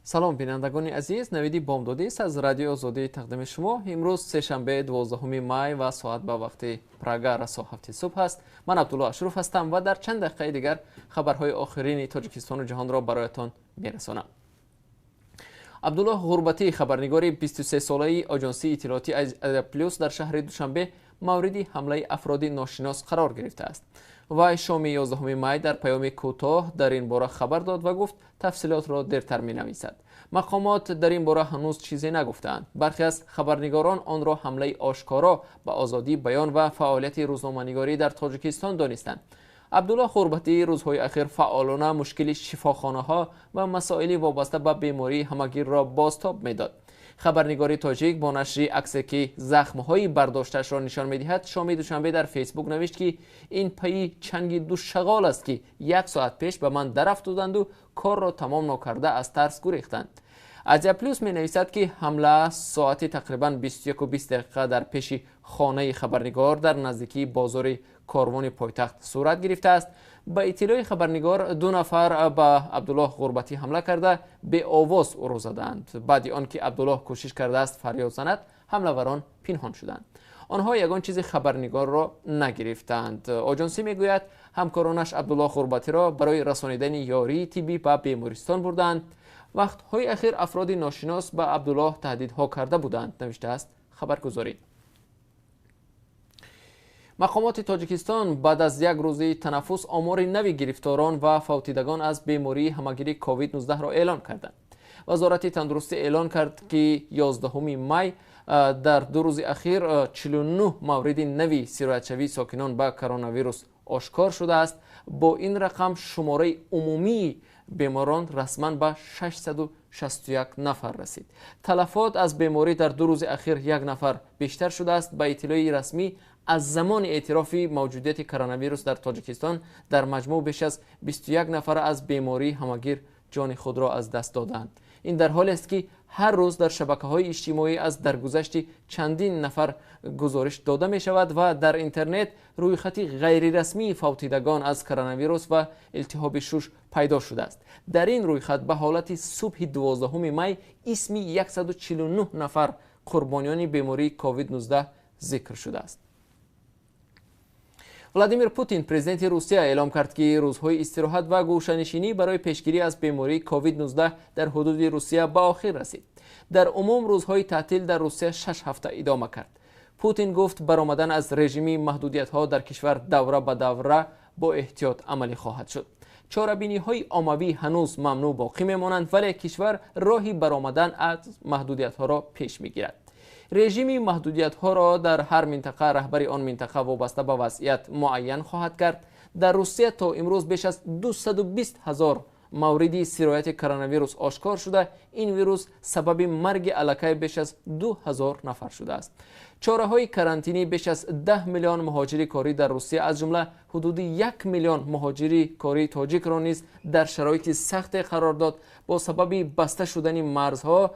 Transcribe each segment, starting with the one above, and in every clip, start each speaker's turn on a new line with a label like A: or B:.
A: Салом, бинандагони азиз. Навиди бомдодист аз Радиои Озодӣ тақдими шумо. Имрӯз сешанбе, 12 май ва соат ба вақти Прага расо 7 субҳ аст. Ман Абдулло Ашруф ҳастам ва дар чанд дақиқаи дигар хабарҳои охирини Тоҷикистону ҷаҳонро бароятон мерасонам. Абдуллоҳ Ғурбатӣ, хабарнигори 23-солаи оҷонсии иттилоотӣ Азия Плюс, дар шаҳри Душанбе мавриди ҳамлаи афроди ношинос қарор гирифтааст. Вай шоми 11 май дар паёми кӯтоҳ дар ин бора хабар дод ва гуфт, тафсилотро дертар менависад. Мақомот дар ин бора ҳанӯз чизе нагуфтаанд. Бархе аз хабарнигорон онро ҳамлаи ошкоро ба озодии баён ва фаъолияти рӯзноманигорӣ дар Тоҷикистон донистанд. Абдуллоҳ Ғурбатӣ рӯзҳои ахир фаъолона мушкили шифохонаҳо ва масоили вобаста ба бемории ҳамагирро бозтоб медод. Хабарнигори тоҷик бо нашри аксе, ки захмҳои бардоштаашро нишон медиҳад, шоми душанбе дар Фейсбук навишт, ки ин пайи чанги ду шағол аст, ки як соат пеш ба ман дарафтоданду корро тамом нокарда аз тарс гурехтанд. Азия Плюс менависад, ки ҳамла соати тақрибан 21:20 дақиқа дар пеши хонаи хабарнигор дар наздикии бозори Корвони пойтахт сурат гирифтааст. Ба иттилои хабарнигор, ду нафар ба Абдуллоҳ Ғурбатӣ ҳамла карда, беовоз ӯро задаанд. Баъди он ки Абдуллоҳ кӯшиш кардааст фарёд занад, ҳамлаварон пинҳон шуданд. Онҳо ягон чизи хабарнигорро нагирифтаанд. Оҷонсӣ мегӯяд, ҳамкоронаш Абдуллоҳ Ғурбатиро барои расонидани ёрии тиббӣ ба бемористон бурданд. Вақтҳои ахир афроди ношинос ба Абдуллоҳ таҳдидҳо карда буданд, навиштааст хабаргузорӣ. Мақомоти Тоҷикистон баъд аз як рӯзи танаффус омори нави гирифторон ва фавтидагон аз бемории ҳамагири COVID-19-ро эълон карданд. Вазорати тандурустӣ эълон кард, ки 11 май дар 2 рӯзи ахир 49 мавриди нави сироятшавии сокинон ба коронавирус ошкор шудааст. Бо ин рақам шумораи умумии беморон расман ба 661 нафар расид. Талафот аз беморӣ дар 2 рӯзи ахир як нафар бештар шудааст. Ба иттилои расмӣ, аз замони эътирофи мавҷудияти коронавирус дар Тоҷикистон дар маҷмӯъ беш аз 21 нафар аз бемории ҳамагир ҷони худро аз даст доданд. Ин дар ҳолест, ки ҳар рӯз дар шабакаҳои иҷтимоӣ аз даргузашти чандин нафар гузориш дода мешавад ва дар интернет рӯйхати ғайрирасмии фавтидагон аз коронавирус ва илтиҳоби шуш пайдо шудааст. Дар ин рӯйхат ба ҳолати субҳи 12 май исми 149 нафар қурбониёни бемории COVID-19 зикр шудааст. Владимир Путин, президенти Русия, эълом кард, ки рӯзҳои истироҳат ва гӯшанишинӣ барои пешгирӣ аз бемории COVID-19 дар ҳудуди Русия ба охир расид. Дар умум рӯзҳои таътил дар Русия 6 ҳафта идома кард. Путин гуфт, баромадан аз режими маҳдудиятҳо дар кишвар давра ба давра бо эҳтиёт амалӣ хоҳад шуд. Чорабиниҳои оммавӣ ҳанӯз мамнӯъ боқӣ мемонанд, вале кишвар роҳи баромадан аз маҳдудиятҳоро пеш мегирад. Режими маҳдудиятҳоро дар ҳар минтақа раҳбари он минтақа вобаста ба вазъият муайян хоҳад кард. Дар Русия то имрӯз беш аз 220 ҳазор мавриди сирояти коронавирус ошкор шуда, ин вирус сабаби марги аллакай беш аз 2000 нафар шудааст. Чораҳои карантинӣ беш аз 10 миллион муҳоҷири корӣ дар Русия, аз ҷумла ҳудуди 1 миллион муҳоҷири кории тоҷикро низ дар шароити сахте қарор дод. Бо сабаби баста шудани марзҳо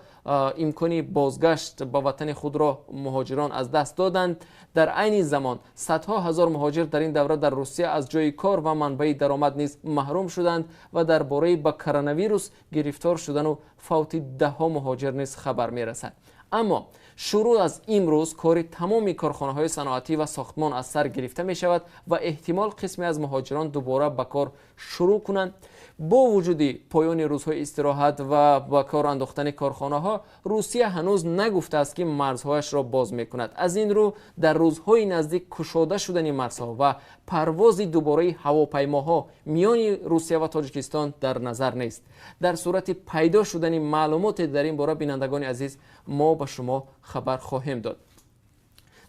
A: имкони бозгашт ба ватани худро муҳоҷирон аз даст доданд. Дар айни замон садҳо ҳазор муҳоҷир дар ин давра дар Русия аз ҷои кор ва манбаи даромад низ маҳрум шуданд ва дар бораи ба коронавирус гирифтор шудану фавти даҳҳо муҳоҷир низ хабар мерасад. Аммо шурӯъ аз имрӯз кори тамоми корхонаҳои саноатӣ ва сохтмон аз сар гирифта мешавад ва эҳтимол қисме аз муҳоҷирон дубора ба кор шурӯъ кунанд. Бо вуҷуди поёни рӯзҳои истироҳат ва ба кор андохтани корхонаҳо, Русия ҳанӯз нагуфтааст, ки марзҳояшро боз мекунад. Аз ин рӯ дар рӯзҳои наздик кушода шудани марзҳо ва парвози дубораи ҳавопаймоҳо миёни Русия ва Тоҷикистон дар назар нест. Дар сурати пайдо шудани маълумоте дар ин бора, бинандагони азиз, мо ба шумо хабар хоҳем дод.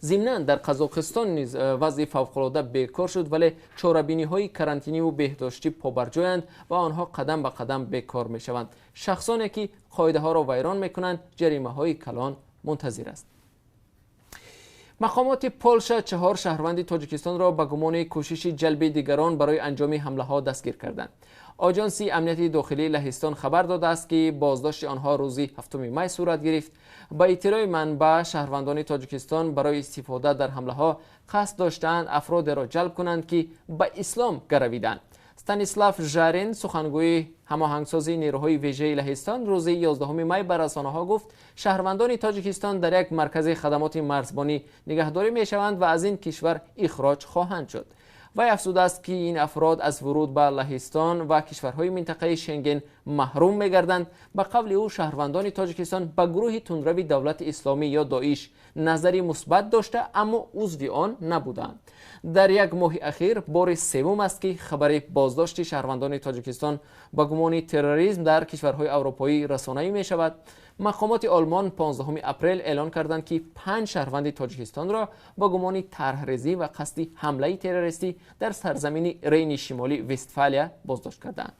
A: Зимнан дар Қазоқистон низ вазъи фавқулода бекор шуд, вале чорабиниҳои карантиниву беҳдоштӣ побарҷоянд ва онҳо қадам ба қадам бекор мешаванд. Шахсоне, ки қоидаҳоро вайрон мекунанд, ҷаримаҳои калон мунтазир аст. Мақомоти Полша чаҳор шаҳрванди Тоҷикистонро ба гумони кӯшиши ҷалби дигарон барои анҷоми ҳамлаҳо дастгир карданд. Оҷонси амнияти дохилии Лаҳистон хабар додааст, ки боздошти онҳо рӯзи 7 май сурат гирифт. Ба иттилои манбаъ, шаҳрвандони Тоҷикистон барои истифода дар ҳамлаҳо қасд доштаанд афродеро ҷалб кунанд, ки ба ислом гаравиданд. Станислав Жарин, сухангӯи ҳамоҳангсози нерӯҳои вижаи Лаҳистон, рӯзи 11 май ба расонаҳо гуфт, шаҳрвандони Тоҷикистон дар як маркази хадамоти марзбонӣ нигаҳдорӣ мешаванд ва аз ин кишвар ихроҷ хоҳанд шуд. Вай афзудааст, ки ин афрод аз вуруд ба Лаҳистон ва кишварҳои минтақаи Шенген маҳрум мегарданд. Ба қавли ӯ, шаҳрвандони Тоҷикистон ба гурӯҳи тундрави Давлати Исломӣ ё Доиш назари мусбат дошта, аммо узви он набуданд. Дар як моҳи ахир бори севум аст, ки хабари боздошти шаҳрвандони Тоҷикистон ба гумони терроризм дар кишварҳои аврупоӣ расонаӣ мешавад. Мақомоти Олмон 15 апрел эълон карданд, ки 5 шаҳрванди Тоҷикистонро ба гумони тарҳрезӣ ва қасди ҳамлаи террористӣ дар сарзамини Рейни Шимолӣ Вестфалия боздошт карданд.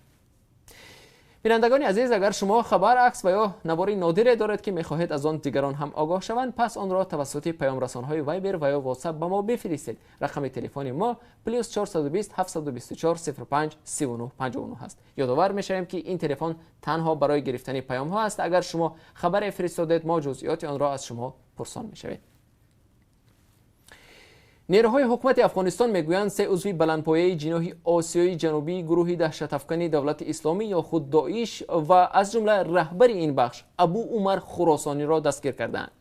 A: Бинандагони азиз, агар шумо хабар, акс ва ё навори нодире доред, ки мехоҳед аз он дигарон ҳам огоҳ шаванд, пас онро тавассути паёмрасонҳои Вайбер ва ё Ватсап ба мо бифиристед. Рақами телефони мо +420 724 05 39 59 аст. Ёдовар мешавем, ки ин телефон танҳо барои гирифтани паёмҳо аст. Агар шумо хабаре фиристодед, мо ҷузъиёти онро аз шумо пурсон мешавем. Нерӯҳои ҳукумати Афғонистон мегӯянд, се узви баландпояи ҷиноҳи Осиёи Ҷанубии гурӯҳи даҳшатафкани Давлати Исломӣ ё худ Доиш ва аз ҷумла раҳбари ин бахш Абу Умар Хуросониро дастгир кардаанд.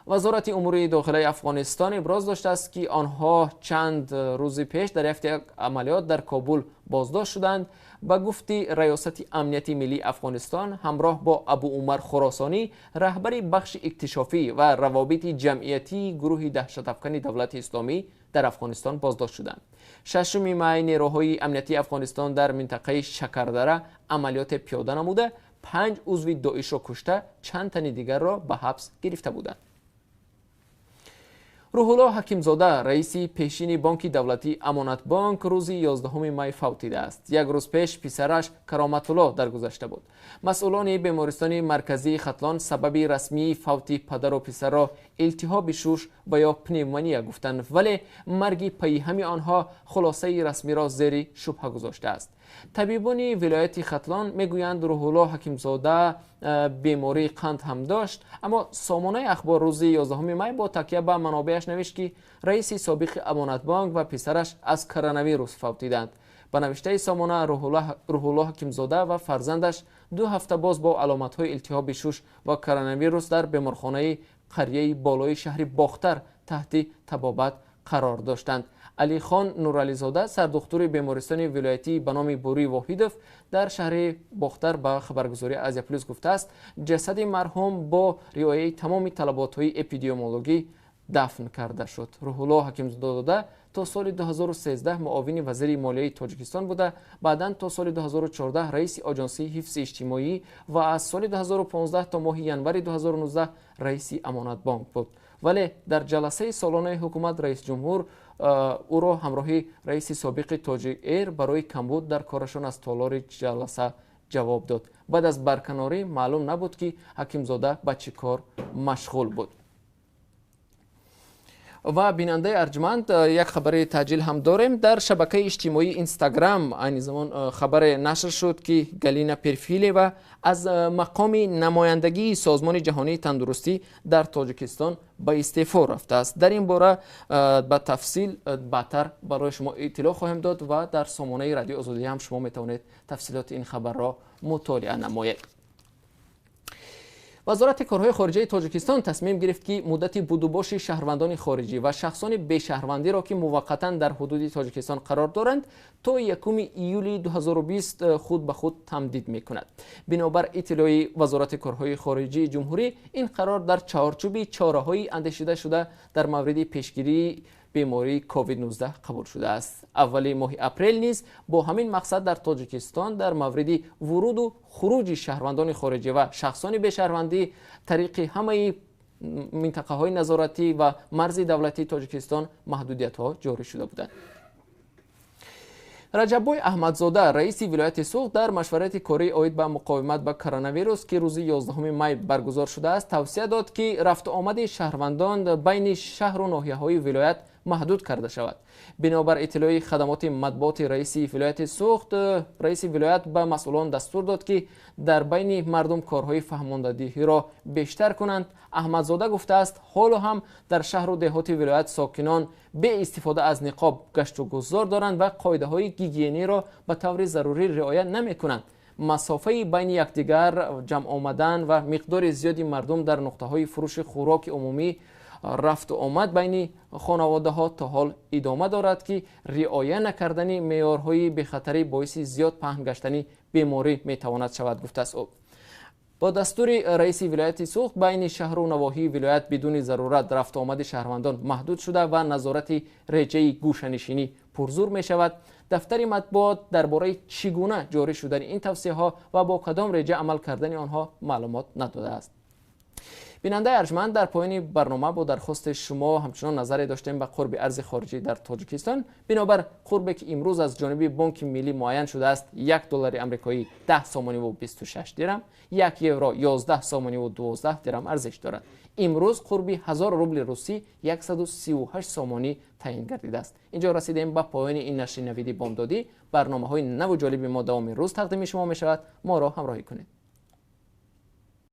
A: Вазорати умури дохилаи Афғонистон иброз доштааст, ки онҳо чанд рӯзи пеш дар як амалиёт дар Кобул боздошт шуданд. Ба гуфти Раёсати амнияти миллии Афғонистон, ҳамроҳ бо Абу Умар Хуросонӣ, раҳбари бахши иктишофӣ ва равобити ҷамъиятии гурӯҳи даҳшатафкани Давлати Исломӣ дар Афғонистон боздошт шуданд. 6 май нерӯҳои амниятии Афғонистон дар минтақаи Шакардара амалиёте пиёда намуда, 5 узви Доишро кушта, чанд тани дигарро ба ҳабс гирифта буданд. Рӯҳулло Ҳакимзода, раиси пешини бонки давлатии Амонатбонк, рӯзи 11 май фавтидааст. Як рӯз пеш писараш Кароматулло даргузашта буд. Масъулони бемористони марказии Хатлон сабаби расмии фавти падару писарро илтиҳоби шуш ва ё пневмония гуфтанд, вале марги пайҳами онҳо хулосаи расмиро зери шубҳа гузоштааст. Табибони вилояти Хатлон мегӯянд, Рӯҳулло Ҳакимзода бемории қанд ҳам дошт, аммо сомонаи Ахбор рӯзи 11 май бо такя ба манобеаш навишт, ки раиси собиқи Амонатбонк ва писараш аз коронавирус фавтиданд. Ба навиштаи сомона, Рӯҳулло Ҳакимзода ва фарзандаш 2 ҳафта боз бо аломатҳои илтиҳоби шуш ва коронавирус дар беморхонаи қарияи болои шаҳри Бохтар таҳти табобат қарор доштанд. Алихон Нурализода, сардухтури бемористони вилоятӣ ба номи Бурӣ Воҳидов дар шаҳри Бохтар, ба хабаргузории Азия Плюс гуфтааст, ҷасади марҳум бо риояи тамоми талаботҳои эпидемиологӣ дафн карда шуд. Рӯҳулло Ҳакимзода то соли 2013 муовини вазири молияи Тоҷикистон буда, баъдан то соли 2014 раиси Оҷонсии ҳифзи иҷтимоӣ ва аз соли 2015 то моҳи январи 2019 раиси Амонатбонк буд. Вале дар ҷаласаи солонаи ҳукумат раисҷумҳур ӯро ҳамроҳи раиси собиқи Тоҷик Эйр барои камбуд дар корашон аз толори ҷаласа ҷавоб дод. Баъд аз барканорӣ маълум набуд, ки Ҳакимзода ба чӣ кор машғул буд. Ва бинандаи арҷманд, як хабари таъҷил ҳам дорем. Дар шабакаи иҷтимоии Инстаграм айни замон хабаре нашр шуд, ки Галина Перфилева аз мақоми намояндагии Созмони ҷаҳонии тандурустӣ дар Тоҷикистон ба истеъфо рафтааст. Дар ин бора ба тафсил баъдтар барои шумо иттилоъ хоҳем дод ва дар сомонаи Радиои Озодӣ ҳам шумо метавонед тафсилоти ин хабарро мутолиа намоед. Вазорати корҳои хориҷаи Тоҷикистон тасмим гирифт, ки муддати будубоши шаҳрвандони хориҷӣ ва шахсони бешаҳрвандиро, ки муваққатан дар ҳудуди Тоҷикистон қарор доранд, то 1 июли 2020 худ ба худ тамдид мекунад. Бинобар иттилои Вазорати корҳои хориҷии ҷумҳурӣ, ин қарор дар чаҳорчӯби чораҳои андешида шуда дар мавриди пешгирии бемории COVID-19 қабул шудааст. Аввали моҳи апрел низ бо ҳамин мақсад дар Тоҷикистон дар мавриди вуруду хуруҷи шаҳрвандони хориҷӣ ва шахсони бешаҳрвандӣ тариқи ҳамаи минтақаҳои назоратӣ ва марзи давлатии Тоҷикистон маҳдудиятҳо ҷорӣ шуда буданд. Раҷаббой Аҳмадзода, раиси вилояти Суғд, дар машварати корӣ оид ба муқовимат ба коронавирус, ки рӯзи 11 май баргузор шудааст, тавсия дод, ки рафтуомади шаҳрвандон байни шаҳру ноҳияҳои вилоят Маҳдуд карда шавад. Бинобар иттилои хадамоти матбуоти раиси вилояти Суғд, раиси вилоят ба масъулон дастур дод, ки дар байни мардум корҳои фаҳмондадиҳиро бештар кунанд. Аҳмадзода гуфтааст, ҳоло ҳам дар шаҳру деҳоти вилоят сокинон беистифода аз ниқоб гашту гузор доранд ва қоидаҳои гигиениро ба таври зарурӣ риоя намекунанд. Масофаи байни якдигар ҷамъ омадан ва миқдори зиёди мардум дар нуқтаҳои фурӯши хӯроки умумӣ, рафту омад байни хонаводаҳо то ҳол идома дорад, ки риоя накардани меъёрҳои бехатарӣ боиси зиёд паҳн гаштани беморӣ метавонад шавад, гуфтааст ӯ. Бо дастури раиси вилояти Суғд байни шаҳру навоҳии вилоят бидуни зарурат рафту омади шаҳрвандон маҳдуд шуда ва назорати реҷаи гӯшанишинӣ пурзур мешавад. Дафтари матбуот дар бораи чӣ гуна ҷорӣ шудани ин тавсияҳо ва бо кадом реҷа амал кардани онҳо маълумот надодааст. Бинандаи арҷманд, дар поёни барнома бо дархости шумо ҳамчунон назаре доштем ба қурби арзи хориҷӣ дар Тоҷикистон. Бинобар қурбе ки имрӯз аз ҷониби Бонки Миллӣ муайян шудааст, 1 доллари амрикоӣ 10 сомониву 26 дирам, 1 евро 11 сомониву 12 дирам арзиш дорад. Имрӯз қурби 1000 рубли русӣ 138 сомонӣ таъин гардидааст. Инҷо расидем ба поёни ин нашри Навиди бомдодӣ. Барномаҳои наву ҷолиби мо давоми рӯз тақдими шумо мешавад. Моро ҳамроҳӣ кунед.